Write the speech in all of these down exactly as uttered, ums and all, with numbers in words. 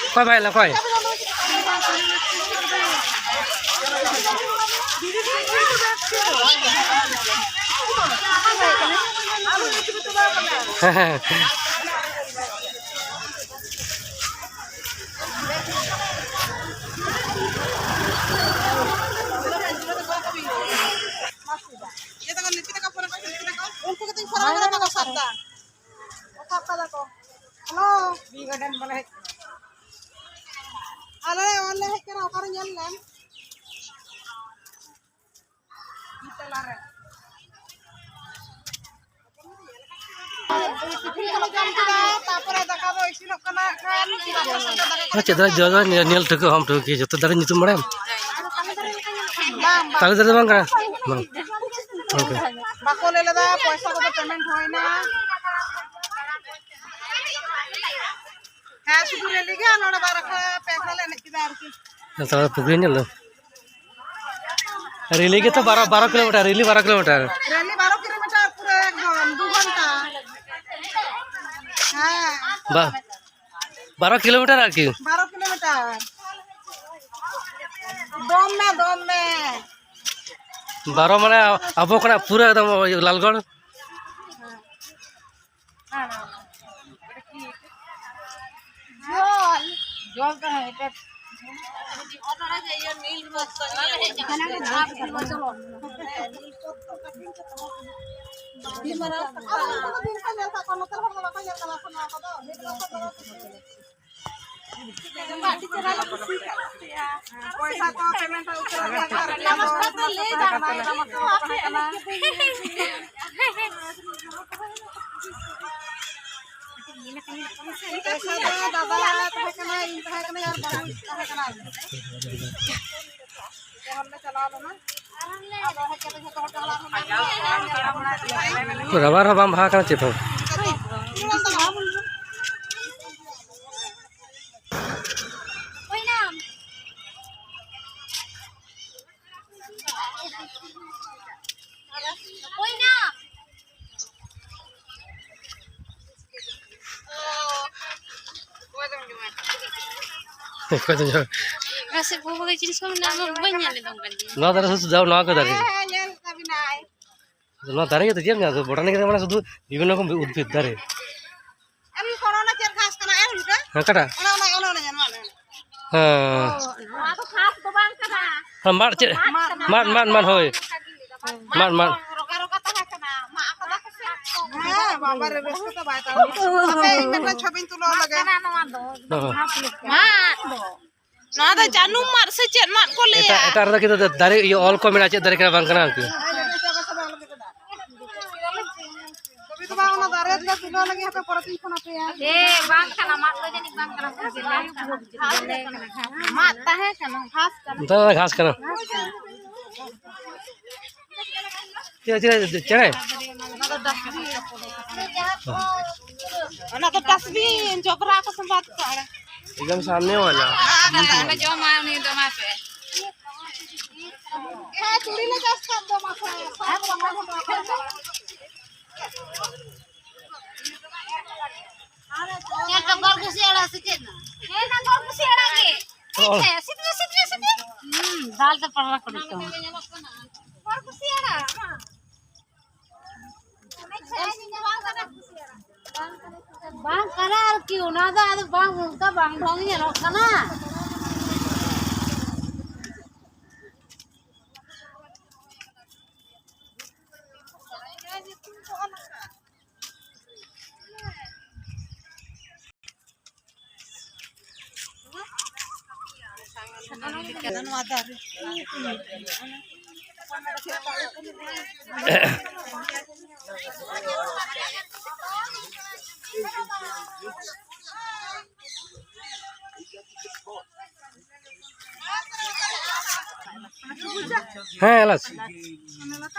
ᱚᱠᱚᱭ ᱵᱷᱟᱭ ᱞᱟ ᱚᱠᱚᱭ? ᱦᱮᱸ, ᱦᱮᱸ᱾ ᱤᱭᱟᱹ ᱛᱟᱠᱚ, ᱞᱤᱯᱤ ᱛᱟᱠᱚ ᱯᱷᱳᱱ ᱟᱠᱟᱫ, ᱞᱤᱯᱤ ᱛᱟᱠᱚ᱾ ᱩᱱᱠᱩ ᱜᱮᱛᱚᱧ ᱯᱷᱳᱱ ᱟᱠᱟᱫᱟ, ᱵᱟᱠᱚ ᱥᱟᱵ ᱮᱫᱟ᱾ ᱥᱟᱵ ᱠᱟᱫᱟ ᱠᱚ᱾ ᱦᱮᱞᱳ᱾ ᱵᱤ ᱜᱟᱨᱰᱮᱱ ᱵᱚᱞᱮ ᱦᱮᱡ ᱠᱟᱱᱟ᱾ ᱟᱞᱮ ᱚᱸᱰᱮ ᱦᱮᱡ ᱠᱟᱱᱟ, ᱚᱠᱟᱨᱮ ᱧᱮᱞ ᱞᱮᱢ? ᱛᱟᱞᱟᱨᱮ᱾ ᱴᱤᱯᱷᱤᱱ ᱠᱚᱞᱮ ᱡᱚᱢ ᱠᱮᱫᱟ, ᱛᱟᱨᱯᱚᱨᱮ ᱫᱟᱠᱟ ᱫᱚ ᱤᱥᱤᱱᱚᱜ ᱠᱟᱱᱟ ᱦᱟᱸᱜ ᱠᱷᱟᱱ᱾ ᱪᱮᱫ ᱫᱟᱨᱮ ᱡᱚ ᱫᱚ ᱧᱮᱞ, ᱧᱮᱞ ᱴᱷᱤᱠᱟᱹ ᱦᱚᱸ ᱴᱷᱤᱠᱟᱹ, ᱡᱚᱛᱚ ᱫᱟᱨᱮ ᱧᱩᱛᱩᱢ ᱵᱟᱲᱟᱭᱟᱢ? ᱵᱟᱝ, ᱵᱟᱝ᱾ ᱛᱟᱞᱮ ᱫᱟᱨᱮ ᱫᱚ ᱵᱟᱝ ᱠᱟᱱᱟ? ᱵᱟᱝ᱾ ᱵᱟᱠᱚ ᱞᱟᱹᱭ ᱞᱮᱫᱟ, ᱯᱚᱭᱥᱟ ᱠᱚᱫᱚ ᱯᱮᱢᱮᱱᱴ ᱦᱩᱭᱱᱟ᱾ ᱦᱮᱸ, ᱥᱩᱫᱷᱩ ᱨᱮᱞᱤ ᱜᱮ, ᱟᱨ ᱱᱚᱰᱮ ᱵᱟᱨ ᱟᱠᱷᱲᱟ, ᱯᱮ ᱟᱠᱷᱲᱟ ᱞᱮ ᱮᱱᱮᱡ ᱠᱮᱫᱟ ᱟᱨᱠᱤ᱾ ᱛᱟᱦᱞᱮ ᱯᱩᱠᱷᱨᱤ ᱧᱮᱞ ᱫᱚ? ᱨᱮᱞᱤ ᱜᱮᱛᱚ ᱵᱟᱨᱚ, ᱵᱟᱨᱚ ᱠᱤᱞᱳᱢᱤᱴᱟᱨ, ᱨᱮᱞᱤ ᱵᱟᱨᱚ ᱠᱤᱞᱳᱢᱤᱴᱟᱨ᱾ ᱨᱮᱞᱤ ᱵᱟᱨᱚ ᱠᱤᱞᱳᱢᱤᱴᱟᱨ ᱯᱩᱨᱟᱹ ᱮᱠᱫᱚᱢ ᱫᱩ ᱜᱷᱚᱱᱴᱟ᱾ ᱦᱮᱸ᱾ ᱵᱟ-, ᱵᱟᱨᱚ ᱠᱤᱞᱳᱢᱤᱴᱟᱨ ᱟᱨᱠᱤ? ᱵᱟᱨᱚ ᱠᱤᱞᱳᱢᱤᱴᱟᱨ᱾ ᱫᱚᱢ ᱢᱮ, ᱫᱚᱢ ᱢᱮ᱾ ᱵᱟᱨᱚ ᱢᱟᱱᱮ ᱟᱵᱚ ᱠᱷᱚᱱᱟᱜ ᱯᱩᱨᱟᱹ ᱮᱠᱫᱚᱢ ᱞᱟᱞᱜᱚᱲ᱾ ᱦᱮᱸ᱾ ᱡᱚᱞ, ᱡᱚᱞ ᱛᱟᱦᱮᱸ, ᱮᱴᱟᱜ᱾ ᱯᱚᱭᱥᱟ ᱠᱚ ᱯᱮᱢᱮᱱᱴ ᱩᱛᱟᱹᱨ ᱟᱠᱟᱱᱟ, ᱨᱮᱞᱤ ᱫᱚ ᱵᱟᱠᱚ ᱛᱟᱦᱮᱸ ᱠᱟᱱᱟ᱾ ᱯᱚᱭᱥᱟ ᱫᱚ ᱫᱟᱫᱟ ᱛᱟᱦᱮᱸ ᱠᱟᱱᱟ, ᱤᱧ ᱛᱟᱦᱮᱸ ᱠᱟᱱᱟ, ᱟᱨ ᱵᱟᱹᱦᱩ ᱛᱟᱦᱮᱸ ᱠᱟᱱᱟ᱾ ᱯᱮ ᱦᱚᱲ ᱞᱮ ᱪᱟᱞᱟᱣ ᱞᱮᱱᱟ᱾ ᱟᱫᱚ ᱦᱮᱡ ᱠᱟᱛᱮ ᱡᱷᱚᱛᱚ ᱦᱚᱲ ᱪᱟᱞᱟᱣ ᱞᱮᱱᱟ᱾ ᱨᱟᱵᱟᱨ ᱦᱚᱸ ᱵᱟᱝ ᱵᱟᱦᱟ ᱠᱟᱱᱟ ᱪᱮᱫ ᱦᱚᱸ᱾ ᱚᱠᱚᱭ ᱫᱚ ᱡᱚᱢᱟ? ᱚᱠᱟ ᱥᱮᱫ ᱵᱚᱦᱩ ᱵᱷᱟᱜᱮ ᱡᱤᱱᱤᱥ ᱠᱚ ᱢᱮᱱᱟᱜᱼᱟ, ᱚᱱᱟ ᱵᱟᱹᱧ ᱧᱮᱞ ᱞᱮᱫᱟ ᱚᱱᱠᱟᱱ ᱡᱤᱱᱤᱥ᱾ ᱱᱚᱣᱟ ᱫᱟᱨᱮ ᱥᱩᱫᱷᱩ ᱱᱚᱣᱟ ᱠᱚ ᱫᱟᱨᱮ᱾ ᱦᱮᱸ, ᱦᱮᱸ, ᱧᱮᱞ ᱠᱟᱫᱟ ᱵᱤᱱᱟᱭ᱾ ᱱᱚᱣᱟ ᱫᱟᱨᱮ ᱜᱮ ᱛᱚ ᱪᱮᱫ ᱮᱢ ᱧᱟᱢᱟ? ᱵᱚᱴᱟᱱᱤ ᱠᱟᱛᱮ ᱢᱟᱱᱮ ᱥᱩᱫᱷᱩ ᱵᱤᱵᱷᱤᱱᱱᱚ ᱨᱚᱠᱚᱢ ᱩᱫᱽᱵᱷᱤᱫ ᱫᱟᱨᱮ᱾ ᱮᱢ ᱠᱚ ᱚᱱᱟ ᱪᱮᱫ ᱜᱷᱟᱥ ᱠᱟᱱᱟ? ᱮᱢ ᱞᱮᱠᱟ? ᱦᱮᱸ, ᱚᱠᱟᱴᱟᱜ? ᱚᱱᱟ, ᱚᱱᱟ, ᱚᱱᱟ, ᱚᱱᱟ ᱧᱮᱞ ᱢᱮ, ᱚᱱᱟ᱾ ᱦᱮᱸ᱾ ᱱᱚᱣᱟ ᱫᱚ ᱜᱷᱟᱥ ᱫᱚ ᱵᱟᱝ ᱠᱟᱱᱟ᱾ ᱦᱮᱸ, ᱢᱟᱫ ᱪᱮᱫ? ᱢᱟᱫ ᱠᱟᱱᱟ᱾ ᱢᱟᱫ, ᱢᱟᱫ, ᱢᱟᱫ, ᱦᱳᱭ᱾ ᱢᱟᱫ, ᱢᱟᱫ᱾ ᱨᱚᱜᱟ ᱨᱚᱜᱟ ᱛᱟᱦᱮᱸ ᱠᱟᱱᱟ, ᱢᱟᱜ ᱠᱟᱫᱟ ᱠᱚ ᱥᱮ᱾ ᱦᱮᱸ, ᱵᱟᱵᱟ ᱨᱮ, ᱵᱮᱥ ᱠᱚ ᱛᱚ ᱵᱟᱭ ᱛᱟᱦᱮᱸ᱾ ᱦᱟᱯᱮ, ᱤᱧ ᱢᱤᱫᱴᱟᱝ ᱪᱷᱚᱵᱤᱧ ᱛᱩᱞᱟᱹᱣ ᱞᱮᱜᱮ᱾ ᱠᱟᱱᱟ ᱱᱚᱣᱟ ᱫᱚ᱾ ᱦᱮᱸ᱾ ᱢᱟᱫ᱾ ᱱᱚᱣᱟ ᱫᱚ ᱡᱟᱹᱱᱩᱢ ᱢᱟᱫ ᱥᱮ ᱪᱮᱫ ᱢᱟᱫ ᱠᱚ ᱞᱟᱹᱭᱟ? ᱮᱴᱟᱜ, ᱮᱴᱟᱜ ᱨᱮᱫᱚ ᱠᱤᱱᱛᱩ ᱫᱟᱨᱮ, ᱤᱭᱟᱹ, ᱚᱞ ᱠᱚ ᱢᱮᱱᱟᱜᱼᱟ, ᱪᱮᱫ ᱫᱟᱨᱮ ᱠᱟᱱᱟ ᱵᱟᱝ ᱠᱟᱱᱟ ᱟᱨᱠᱤ᱾ ᱛᱚᱵᱮ ᱫᱚ ᱵᱟᱝ, ᱚᱱᱟ ᱫᱟᱨᱮ ᱨᱮ ᱛᱩᱞᱟᱹᱣ ᱞᱟᱹᱜᱤᱫ ᱦᱟᱯᱮ ᱯᱚᱨᱮ ᱛᱤᱧ ᱯᱷᱳᱱ ᱟᱯᱮᱭᱟ᱾ ᱮ, ᱵᱟᱝ ᱠᱟᱱᱟ, ᱢᱟᱫ ᱫᱚ ᱡᱟᱹᱱᱤᱡ ᱵᱟᱝ ᱠᱟᱱᱟ, ᱢᱟᱫ ᱛᱟᱦᱮᱸ ᱠᱟᱱᱟ, ᱜᱷᱟᱥ ᱠᱟᱱᱟ᱾ ᱱᱮᱛᱟᱨ ᱫᱚ ᱜᱷᱟᱥ ᱠᱟᱱᱟ᱾ ᱪᱮᱫ, ᱪᱮᱫ, ᱪᱮᱬᱮ? ᱚᱱᱟ ᱫᱚ ᱰᱟᱥᱴᱵᱤᱱ, ᱡᱚᱵᱽᱨᱟ ᱠᱚ ᱥᱟᱢᱵᱟᱫ ᱠᱟᱜᱼᱟ᱾ एकदम सामने वाला। ᱚᱸᱰᱮ ᱡᱚᱢᱟ ᱩᱱᱤ ᱫᱚ, ᱮᱢᱟᱭ ᱯᱮ᱾ ᱦᱮᱸ, ᱛᱩᱲᱤ ᱞᱮ ᱪᱟᱥ ᱠᱷᱟᱱ ᱫᱚ, ᱢᱟᱥᱮ᱾ ᱪᱮᱫ ᱫᱚ ᱜᱚᱲ ᱠᱩᱥᱤ ᱟᱲᱟᱜ ᱥᱮ ᱪᱮᱫ? ᱦᱮᱸ, ᱚᱱᱟ ᱜᱚᱲ ᱠᱩᱥᱤ ᱟᱲᱟᱜ ᱜᱮ᱾ ᱦᱳᱭ᱾ ᱦᱮᱸ, ᱥᱤᱛᱩᱝ, ᱥᱤᱛᱩᱝ, ᱥᱤᱛᱩᱝ᱾ ᱦᱩᱸ, ᱫᱟᱞ ᱫᱚ ᱯᱟᱲᱟ ᱠᱚᱨᱮ ᱛᱚ᱾ ᱜᱚᱲ ᱠᱩᱥᱤ ᱟᱲᱟᱜ, ᱢᱟ᱾ ᱵᱟᱝ ᱠᱟᱱᱟ ᱟᱨᱠᱤ, ᱚᱱᱟ ᱫᱚ ᱟᱫᱚ ᱵᱟᱝ, ᱚᱱᱠᱟ ᱵᱟᱝ ᱰᱷᱚᱝ ᱧᱮᱞᱚᱜ ᱠᱟᱱᱟ᱾ ᱦᱮᱸ, ᱮᱞᱟᱪ᱾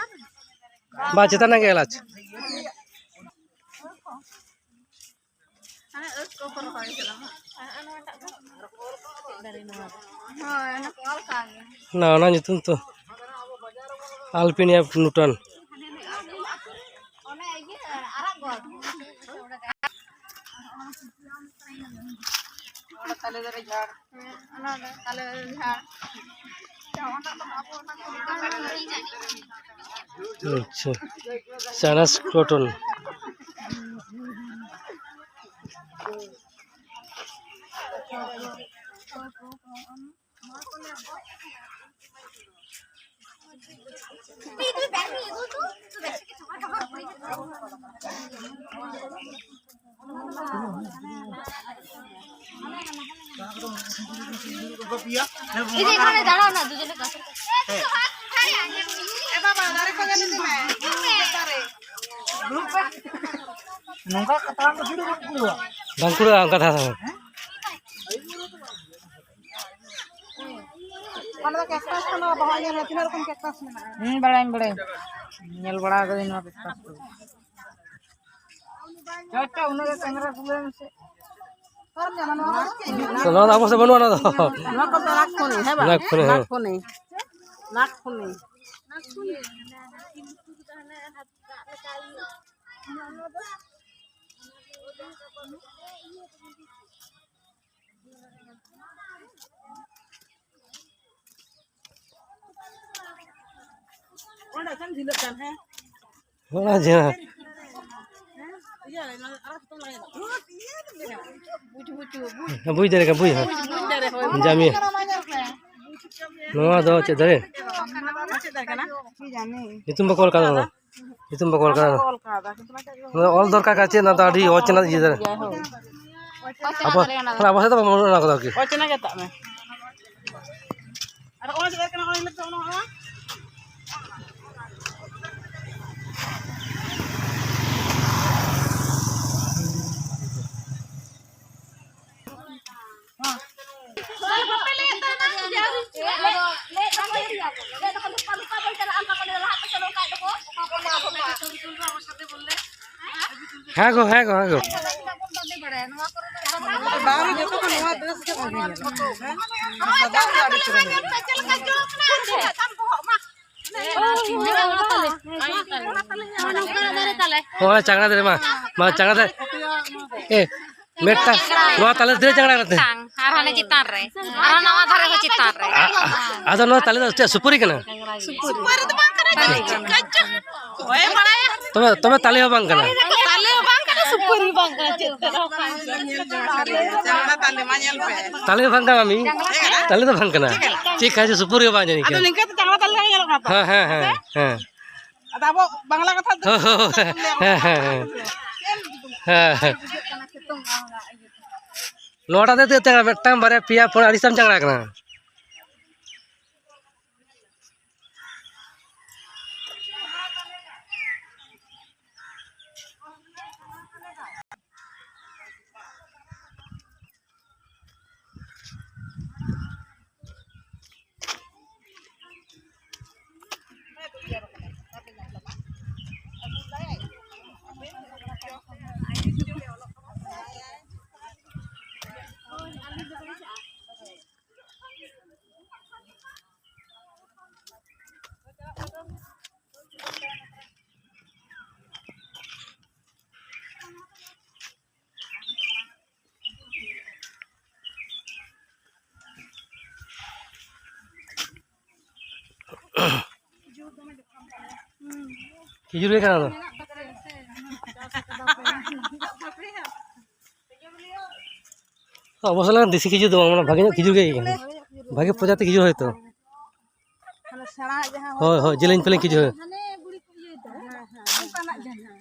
ᱵᱟ, ᱪᱮᱛᱟᱱ ᱨᱮᱱᱟᱜ ᱜᱮ ᱮᱞᱟᱪ᱾ ᱦᱳᱭ, ᱚᱱᱟ ᱠᱚ ᱚᱞ ᱠᱟᱜ ᱜᱮ᱾ ᱱᱟ, ᱚᱱᱟ ᱧᱩᱛᱩᱢ ᱛᱚ Alpinia nutans᱾ ᱛᱟᱞᱮ ᱫᱟᱨᱮ ᱡᱷᱟᱲ᱾ ᱦᱮᱸ, ᱚᱱᱟ ᱫᱚ ᱛᱟᱞᱮ ᱫᱟᱨᱮ ᱡᱷᱟᱲ᱾ ᱟᱪᱪᱷᱟ, ᱪᱟᱱᱟᱥ ᱠᱚᱴᱚᱱ᱾ ᱱᱚᱝᱠᱟ ᱠᱟᱛᱷᱟ ᱫᱚ ᱪᱮᱫ ᱵᱟᱝ ᱠᱩᱲᱟᱹᱣᱟ? ᱵᱟᱝ ᱠᱩᱲᱟᱹᱜᱼᱟ ᱚᱱᱠᱟ ᱫᱷᱟᱨᱟ ᱫᱚ᱾ ᱚᱱᱟ ᱫᱚ ᱠᱮᱠᱴᱟᱥ ᱠᱟᱱᱟ, ᱵᱟᱦᱟ ᱧᱮᱞ ᱢᱮ, ᱛᱤᱱᱟᱹᱜ ᱨᱚᱠᱚᱢ ᱠᱮᱠᱴᱟᱥ ᱢᱮᱱᱟᱜᱼᱟ᱾ ᱦᱩᱸ, ᱵᱟᱲᱟᱭᱟᱹᱧ, ᱵᱟᱲᱟᱭᱟᱹᱧ᱾ ᱧᱮᱞ ᱵᱟᱲᱟ ᱟᱠᱟᱫᱟᱹᱧ ᱱᱚᱣᱟ ᱠᱮᱠᱴᱟᱥ ᱠᱚ᱾ ᱪᱚ, ᱪᱚ, ᱩᱱᱟᱹᱜ ᱜᱮ ᱠᱮᱢᱮᱨᱟ ᱠᱚ ᱞᱟᱹᱭ ᱢᱮᱥᱮ᱾ ᱚᱠᱟᱨᱮᱢ ᱧᱟᱢᱟ ᱱᱚᱣᱟ ᱫᱚ? ᱛᱚ, ᱱᱚᱣᱟ ᱫᱚ ᱟᱵᱚ ᱥᱮᱫ ᱵᱟᱹᱱᱩᱜᱼᱟ, ᱚᱱᱟ ᱫᱚ᱾ ᱱᱚᱣᱟ ᱠᱚᱫᱚ ᱱᱟᱜᱽᱯᱚᱱᱤ, ᱦᱮᱸ ᱵᱟᱝ? ᱱᱟᱜᱽᱯᱚᱱᱤ, ᱦᱮᱸ᱾ ᱱᱟᱜᱽᱯᱚᱱᱤ᱾ ᱱᱟᱜᱽᱯᱚᱱᱤ᱾ ᱚᱸᱰᱮ ᱠᱷᱟᱱ ᱡᱷᱤᱞᱟᱹᱜ ᱠᱟᱱ, ᱦᱮᱸ? ᱚᱱᱟ ᱡᱟᱦᱟᱸ ᱤᱭᱟᱹ, ᱚᱱᱟ ᱟᱨᱟᱜ ᱥᱩᱛᱟᱹᱢ ᱞᱟᱜᱟᱣ ᱠᱟᱜ᱾ ᱵᱩᱡᱽ ᱫᱟᱲᱮ ᱠᱟᱜ, ᱵᱩᱡᱽ, ᱦᱮᱸ᱾ ᱵᱩᱡᱽ ᱫᱟᱲᱮ, ᱦᱳᱭ᱾ ᱡᱟᱢᱤᱭᱟ᱾ ᱱᱚᱣᱟ ᱫᱚ ᱪᱮᱫ ᱫᱟᱨᱮ? ᱪᱮᱫ ᱫᱟᱨᱮ ᱠᱟᱱᱟ? ᱧᱩᱛᱩᱢ ᱵᱟᱠᱚ ᱚᱞ ᱠᱟᱫᱟ ᱚᱱᱟ ᱫᱚ᱾ ᱧᱩᱛᱩᱢ ᱵᱟᱠᱚ ᱚᱞ ᱠᱟᱫᱟ᱾ ᱵᱟᱠᱚ ᱚᱞ ᱠᱟᱫᱟ, ᱠᱤᱱᱛᱩ ᱢᱤᱫᱴᱮᱡ ᱚᱱᱟ ᱫᱚ ᱚᱞ ᱫᱚᱨᱠᱟᱨ ᱠᱟᱱᱟ, ᱪᱮᱫ ᱚᱱᱟ ᱫᱚ ᱟᱹᱰᱤ ᱚᱪᱮᱱᱟ ᱤᱭᱟᱹ ᱫᱟᱨᱮ᱾ ᱦᱳᱭ᱾ ᱟᱵᱚ, ᱟᱵᱚ ᱥᱮᱫ ᱫᱚ ᱵᱟᱹᱱᱩᱜᱼᱟ ᱚᱱᱟ ᱠᱚᱫᱚ ᱟᱨᱠᱤ᱾ ᱚᱪᱮᱱᱟ ᱜᱮ ᱛᱟᱜ ᱢᱮ᱾ ᱟᱨ ᱚᱱᱟ ᱪᱮᱫ ᱫᱟᱨᱮ ᱠᱟᱱᱟ? ᱚᱱᱟ ᱧᱮᱞ ᱛᱮ ᱚᱱᱟ, ᱚᱱᱟ᱾ ᱦᱮᱸ ᱜᱚ, ᱦᱮᱸ ᱜᱚ, ᱦᱮᱸ ᱜᱚ᱾ ᱵᱟᱝ, ᱡᱚᱛᱚ ᱠᱷᱚᱱ ᱱᱚᱣᱟ ᱰᱨᱮᱥ ᱜᱮ ᱵᱷᱟᱜᱮ ᱧᱮᱞᱚᱜᱼᱟ᱾ ᱦᱮᱸ? ᱥᱟᱫᱟ ᱜᱮ ᱟᱹᱰᱤ ᱪᱮᱦᱨᱟ ᱧᱮᱞᱚᱜᱼᱟ᱾ ᱦᱳᱭ, ᱪᱟᱝᱲᱟ ᱫᱟᱨᱮ ᱢᱟ, ᱢᱟ ᱪᱟᱝᱲᱟ ᱫᱟᱨᱮ᱾ ᱮ, ᱢᱤᱫᱴᱟᱝ, ᱱᱚᱣᱟ ᱛᱟᱞᱮ ᱫᱟᱨᱮ ᱪᱟᱝᱲᱟ ᱠᱟᱛᱮ᱾ ᱦᱟᱱᱮ ᱪᱮᱛᱟᱱ ᱨᱮ, ᱟᱨᱦᱚᱸ ᱱᱟᱣᱟ ᱫᱷᱟᱨᱮ ᱦᱚᱸ ᱪᱮᱛᱟᱱ ᱨᱮ᱾ ᱟ-, ᱟ-, ᱟᱫᱚ ᱱᱚᱣᱟ ᱛᱟᱞᱮ ᱫᱚ ᱪᱮᱫ ᱥᱩᱯᱟᱹᱨᱤ ᱠᱟᱱᱟ? ᱥᱩᱯᱟᱹᱨᱤ ᱫᱚ ᱵᱟᱝ ᱠᱟᱱᱟ, ᱪᱮᱫ ᱠᱟᱱᱟ? ᱚᱠᱚᱭᱮ ᱵᱟᱲᱟᱭᱟ? ᱛᱚᱵᱮ, ᱛᱚᱵᱮ ᱛᱟᱞᱮ ᱦᱚᱸ ᱵᱟᱝ ᱠᱟᱱᱟ? ᱛᱟᱞᱮ ᱦᱚᱸ ᱵᱟᱝ ᱠᱟᱱᱟ, ᱥᱩᱯᱟᱹᱨᱤ ᱦᱚᱸ ᱵᱟᱝ ᱠᱟᱱᱟ, ᱪᱮᱫ ᱠᱟᱱᱟ? ᱪᱟᱝᱲᱟ ᱛᱟᱞᱮ ᱢᱟ ᱧᱮᱞ ᱯᱮ᱾ ᱛᱟᱞᱮ ᱦᱚᱸ ᱵᱟᱝ ᱠᱟᱱᱟ, ᱢᱟᱢᱤ᱾ ᱛᱟᱞᱮ ᱫᱚ ᱵᱟᱝ ᱠᱟᱱᱟ᱾ ᱪᱮᱫ ᱠᱟᱱᱟ? ᱪᱮᱫ ᱠᱷᱟᱡ ᱪᱚ ᱥᱩᱯᱟᱹᱨᱤ ᱦᱚᱸ ᱵᱟᱝ ᱡᱟᱹᱱᱤᱡ ᱟᱫᱚ ᱠᱟᱱᱟ᱾ ᱱᱤᱝᱠᱟᱹ ᱛᱮ ᱪᱟᱝᱲᱟ ᱛᱟᱞᱮ ᱞᱮᱠᱟ ᱧᱮᱞᱚᱜ ᱠᱟᱱᱟ ᱛᱚ᱾ ᱦᱮᱸ, ᱦᱮᱸ, ᱦᱮᱸ, ᱦᱮᱸ᱾ ᱟᱫᱚ ᱟᱵᱚ ᱵᱟᱝᱞᱟ ᱠᱟᱛᱷᱟ ᱛᱮ ᱦᱮᱸ, ᱦᱮᱸ, ᱦᱮᱸ, ᱦᱮᱸ, ᱦᱮᱸ᱾ ᱦᱮᱸ, ᱦᱮᱸ᱾ ᱱᱚᱣᱟᱴᱟᱜ ᱫᱚ ᱪᱮᱫ ᱛᱮ ᱢᱤᱫᱴᱟᱝ ᱵᱟᱨᱭᱟ ᱯᱮᱭᱟ ᱯᱩᱱ ᱟᱹᱰᱤ ᱥᱟᱢ ᱪᱟᱝᱲᱟ ᱠᱟᱱᱟ᱾ ᱠᱷᱤᱡᱩᱨ ᱜᱮ ᱠᱟᱱᱟ ᱫᱚ᱾ ᱚᱵᱚᱥᱥᱳᱭ ᱫᱮᱥᱤ ᱠᱷᱤᱡᱩᱨ ᱫᱚ ᱵᱟᱝ, ᱢᱟᱱᱮ ᱵᱷᱟᱜᱮ ᱧᱚᱜ ᱠᱷᱤᱡᱩᱨ ᱜᱮ ᱠᱟᱱᱟ᱾ ᱵᱷᱟᱜᱮ ᱯᱨᱚᱡᱟᱛᱤ ᱠᱷᱤᱡᱩᱨ ᱦᱚᱭᱛᱳ᱾ ᱦᱟᱱᱮ ᱥᱮᱬᱟ ᱡᱟᱦᱟᱸ ᱦᱳᱭ, ᱦᱳᱭ, ᱡᱮᱞᱮᱧ ᱯᱮᱞᱮᱧ ᱠᱷᱤᱡᱩᱨ᱾ ᱦᱟᱱᱮ ᱵᱩᱲᱤ ᱠᱚ ᱤᱭᱟᱹᱭ ᱫᱟ᱾ ᱦᱮᱸ, ᱦᱮᱸ, ᱚᱱᱠᱟᱱᱟᱜ ᱡᱟᱦᱟᱸ᱾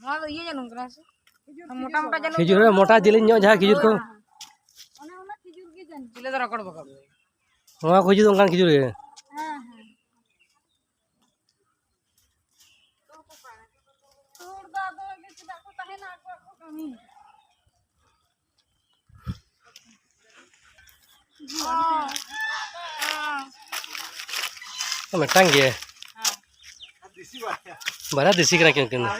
ᱱᱚᱣᱟ ᱫᱚ ᱤᱭᱟᱹ ᱡᱟᱹᱱᱩᱢ ᱠᱟᱱᱟ ᱥᱮ? ᱢᱚᱴᱟ ᱢᱚᱴᱟ ᱡᱟᱹᱱᱩᱢ ᱠᱷᱤᱡᱩᱨ ᱠᱟᱱᱟ᱾ ᱦᱮᱸ, ᱢᱚᱴᱟ ᱡᱮᱞᱮᱧ ᱧᱚᱜ ᱡᱟᱦᱟᱸ ᱠᱷᱤᱡᱩᱨ ᱠᱚ᱾ ᱦᱳᱭ, ᱦᱳᱭ᱾ ᱚᱱᱮ ᱚᱱᱟ ᱠᱷᱤᱡᱩᱨ ᱜᱮ ᱡᱟᱹᱱᱤᱡ᱾ ᱪᱤᱞᱤ ᱫᱚ ᱨᱚᱠᱚᱲ ᱵᱚᱠᱚᱲ᱾ ᱱᱚᱣᱟ ᱠᱚ ᱡᱩᱫᱤ ᱚᱱᱠᱟᱱ ᱠᱷᱤᱡᱩᱨ ᱜᱮ᱾ ᱦᱮᱸ, ᱦᱮᱸ᱾ ᱛᱩᱲ ᱫᱚ ᱟᱫᱚ ᱪᱮᱫᱟᱜ ᱠᱚ ᱛᱟᱦᱮᱱᱟ ᱟᱠᱚᱣᱟᱜ ᱠᱚ ᱠᱟᱹᱢᱤ? ᱢᱤᱫᱴᱟᱝ ᱜᱮ᱾ ᱵᱟᱨᱭᱟ ᱫᱮᱥᱤ ᱠᱟᱱᱟ ᱠᱤᱱ ᱩᱱᱠᱤᱱ ᱫᱚ᱾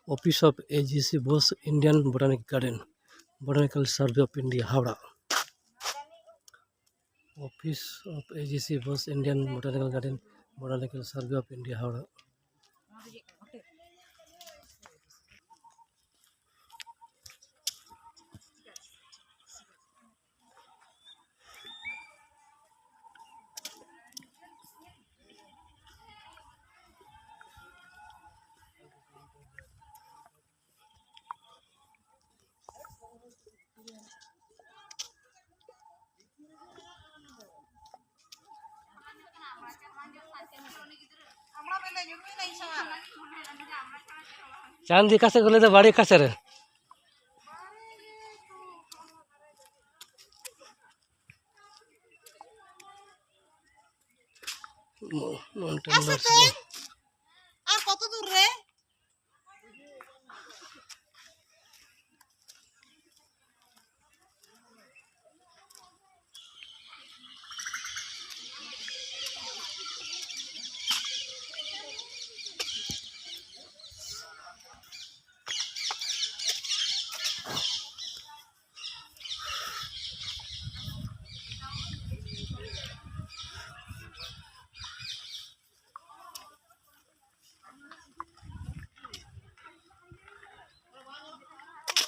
Office of A G C Bose, Indian Botanic Garden, Botanical Survey of India, Howrah. Office of A G C Bose, Indian Botanical Garden, Botanical Survey of India, Howrah. ᱪᱟᱸᱫ ᱚᱠᱟ ᱥᱮᱫ ᱠᱚ ᱞᱟᱹᱭ ᱫᱟ, ᱵᱟᱲᱮ ᱚᱠᱟ ᱥᱮᱫ ᱨᱮ? ᱢᱚ-, ᱢᱚᱱᱴᱟᱱ ᱟᱥᱮ ᱵᱟᱥ ᱛᱮ? ᱟᱨ ᱠᱚᱛᱚ ᱫᱩᱨ ᱨᱮ?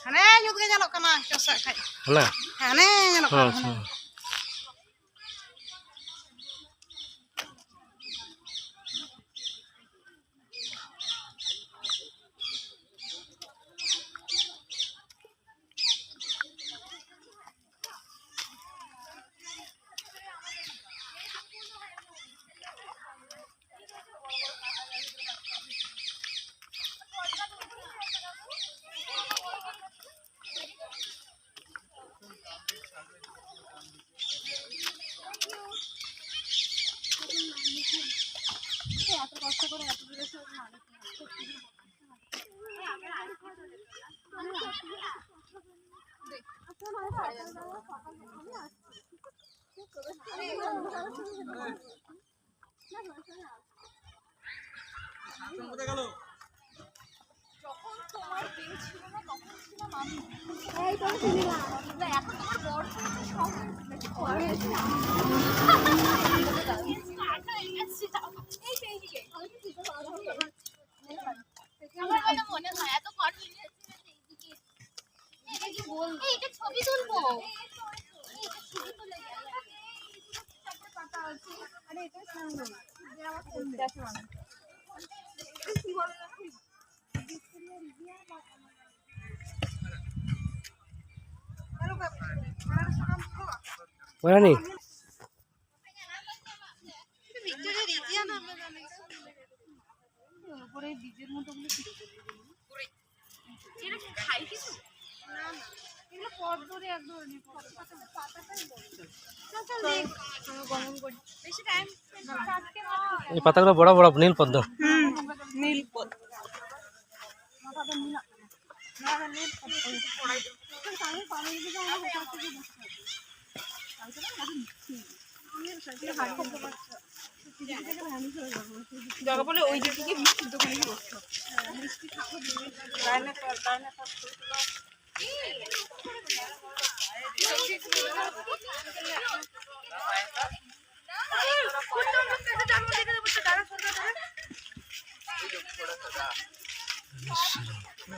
ᱦᱟᱱᱮ ᱧᱩᱛ ᱜᱮ ᱧᱮᱞᱚᱜ ᱠᱟᱱᱟ, ᱪᱚᱥᱟᱜ ᱠᱷᱟᱡ᱾ ᱦᱟᱱᱟ? ᱦᱟᱱᱮ ᱧᱮᱞᱚᱜ ᱠᱟᱱᱟ, ᱟᱪᱪᱷᱟ᱾ ᱦᱟᱱᱮ᱾ যখন তোমার বিয়ে ছিল না, তখন ছিলাম আমি। এই তো ছিলাম। না, এখন তোমার বর হয়েছে, সব হয়েছে। এই তো এইদিকে। আমার কথা মনে হয়, এত confidence। এই, এটা ছবি তুলবো। এই, এটা ছবি তুলে যাই। ওরা নেই। উপরে বীজের মতো গুলো ছিল। এরকম খাই কিছু? না, না। এগুলো পদ্মরে এক ধরনের পদ্ম। পাতাটাই বড়। চল, চল, দেখ। আমরা গমন করি। বেশি টাইম স্পেন্ড করতে হবে না। এই পাতাগুলো বড় বড় নীল পদ্ম। হুম, নীল পদ্ম। মাথাটা নীল। মাথাটা নীল পদ্ম। আমি পানি দিকে আমার হাতে হাতে দিয়ে বসে থাকি। দরকার পড়লে ওই দিকে গিয়ে মিষ্টির দোকানে গিয়ে বসতে হবে। মিষ্টি খাবো, ডাইনোসর, ডাইনোসর।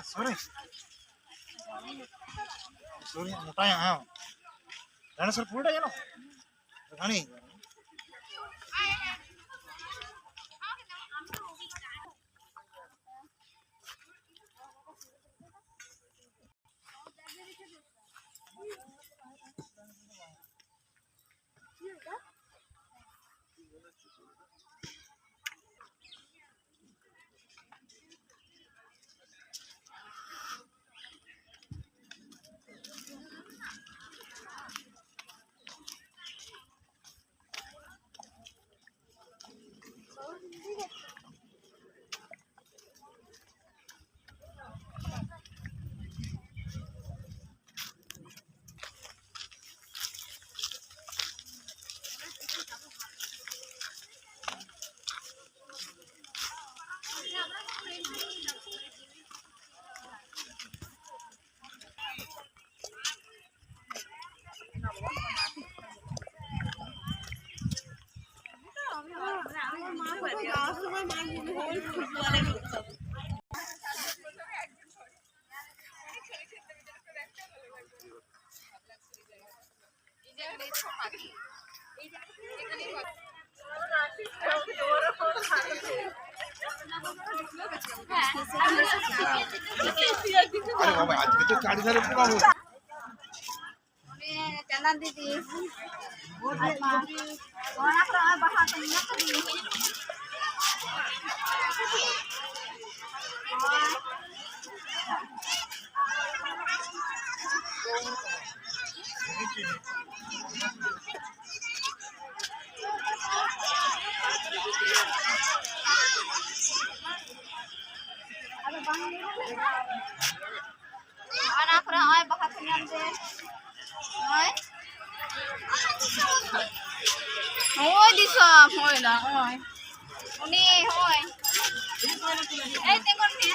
Sorry. Sorry, মোটাই আয়। ডাইনোসর পুরোটা জানো? জানি। ᱪᱟᱸᱫᱟᱱ ᱫᱤᱫᱤ, ᱚᱱᱟ ᱠᱚᱨᱮ ᱵᱟᱦᱟ ᱠᱚ ᱧᱮᱞ ᱠᱟᱫᱤᱧ᱾ ᱚᱱᱟ ᱠᱚᱨᱮ ᱱᱚᱜᱼᱚᱭ ᱵᱟᱦᱟ ᱠᱚ ᱧᱟᱢ ᱛᱮ, ᱱᱚᱜᱼᱚᱭ, ᱱᱚᱜᱼᱚᱭ ᱫᱤᱥᱚᱢ, ᱦᱳᱭ ᱱᱟ, ᱱᱚᱜᱼᱚᱭ᱾ ᱩᱱᱤ, ᱦᱳᱭ᱾ ᱮᱭ, ᱛᱤᱸᱜᱩᱱ ᱢᱮ᱾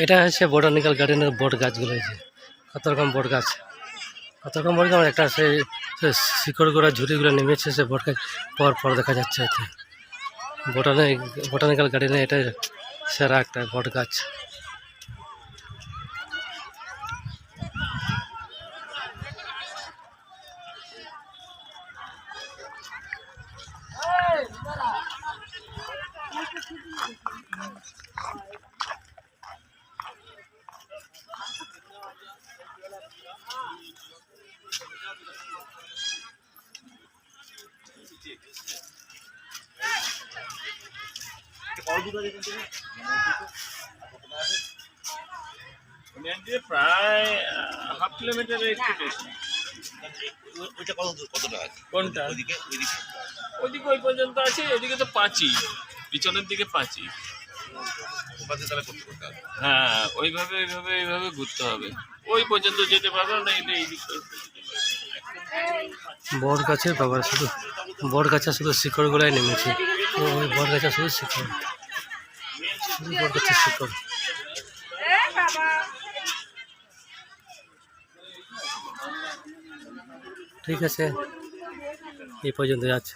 এটা হচ্ছে বোটানিক্যাল গার্ডেনের বট গাছগুলো, এই যে কত রকম বট গাছ, কত রকম বট গাছ, একটা সেই, সেই শিকড় গোড়া ঝুড়িগুলো নেমেছে, সে বট গাছ পর পর দেখা যাচ্ছে এতে। বোটানি-, বোটানিক্যাল গার্ডেনে এটাই সেরা একটা বট গাছ। প্রায় হাফ কিলোমিটারের একটু বেশি। ওই-, ওইটা কত দূর, কতটা আছে? কোনটা? ওইদিকে, ওইদিকে। ওইদিকে ওই পর্যন্ত আছে, এদিকে তো পাঁচই, পিছনের দিকে পাঁচই। ওখান থেকে তাহলে করতে করতে হবে। হ্যাঁ, ওইভাবে, ওইভাবে, এইভাবে ঘুরতে হবে। ওই পর্যন্ত যেতে পারবো না, এই, এই দিক করে। বট গাছের বাবা, শুধু বট গাছে শুধু শিকড়গুলাই নেমেছে। ওই বট গাছে শুধু শিকড়, শুধু বট গাছের শিকড়। ঠিক আছে, এই পর্যন্ত যাচ্ছে।